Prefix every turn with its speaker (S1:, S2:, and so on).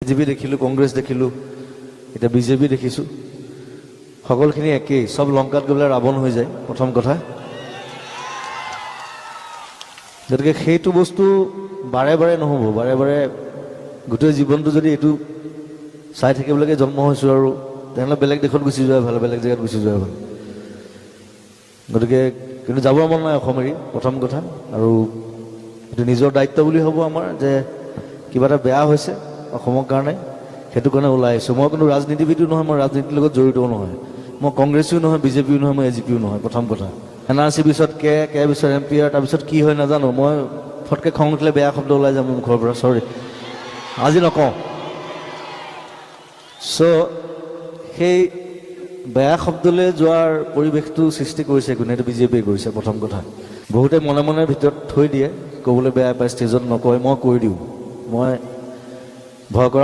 S1: এ G P দেখিলোঁ, কংগ্ৰেছ দেখিলোঁ, এতিয়া বিজেপি দেখিছোঁ। সকলোখিনি একেই, চব লংকাত গৈ পেলাই ৰাৱণ হৈ যায়, প্ৰথম কথা। গতিকে সেইটো বস্তু বাৰে বাৰে নহ'ব। বাৰে বাৰে গোটেই জীৱনটো যদি এইটো চাই থাকিবলৈকে জন্ম হৈছোঁ আৰু, তেনেহ'লে বেলেগ দেশত গুচি যোৱাই ভাল, বেলেগ জেগাত গুচি যোৱাই ভাল। গতিকে কিন্তু যাবৰ মন নাই অসম এৰি, প্ৰথম কথা। আৰু এইটো নিজৰ দায়িত্ব বুলি ভাবোঁ আমাৰ যে কিবা এটা বেয়া হৈছে অসমৰ কাৰণে, সেইটো কাৰণে ওলাই আহিছোঁ। মই কিন্তু ৰাজনীতিবিদো নহয়, মই ৰাজনীতিৰ লগত জড়িতও নহয়। মই কংগ্ৰেছীও নহয়, বিজেপিও নহয়, মই এ জি পিও নহয়, প্ৰথম কথা। এন আৰ চি পিছত কে পিছত এন পি আৰ, তাৰপিছত কি হয় নাজানো। মই ফটকৈ খং উঠিলে বেয়া শব্দ ওলাই যাম মোৰ মুখৰ পৰা, চৰি, আজি নকওঁ। চ' সেই বেয়া শব্দলৈ যোৱাৰ পৰিৱেশটো সৃষ্টি কৰিছে কোনে? সেইটো বিজেপিয়ে কৰিছে, প্ৰথম কথা। বহুতে মনে মনে ভিতৰত থৈ দিয়ে, ক'বলৈ বেয়া পায়, ষ্টেজত নকয়। মই কৈ দিওঁ, মই ভয় কৰা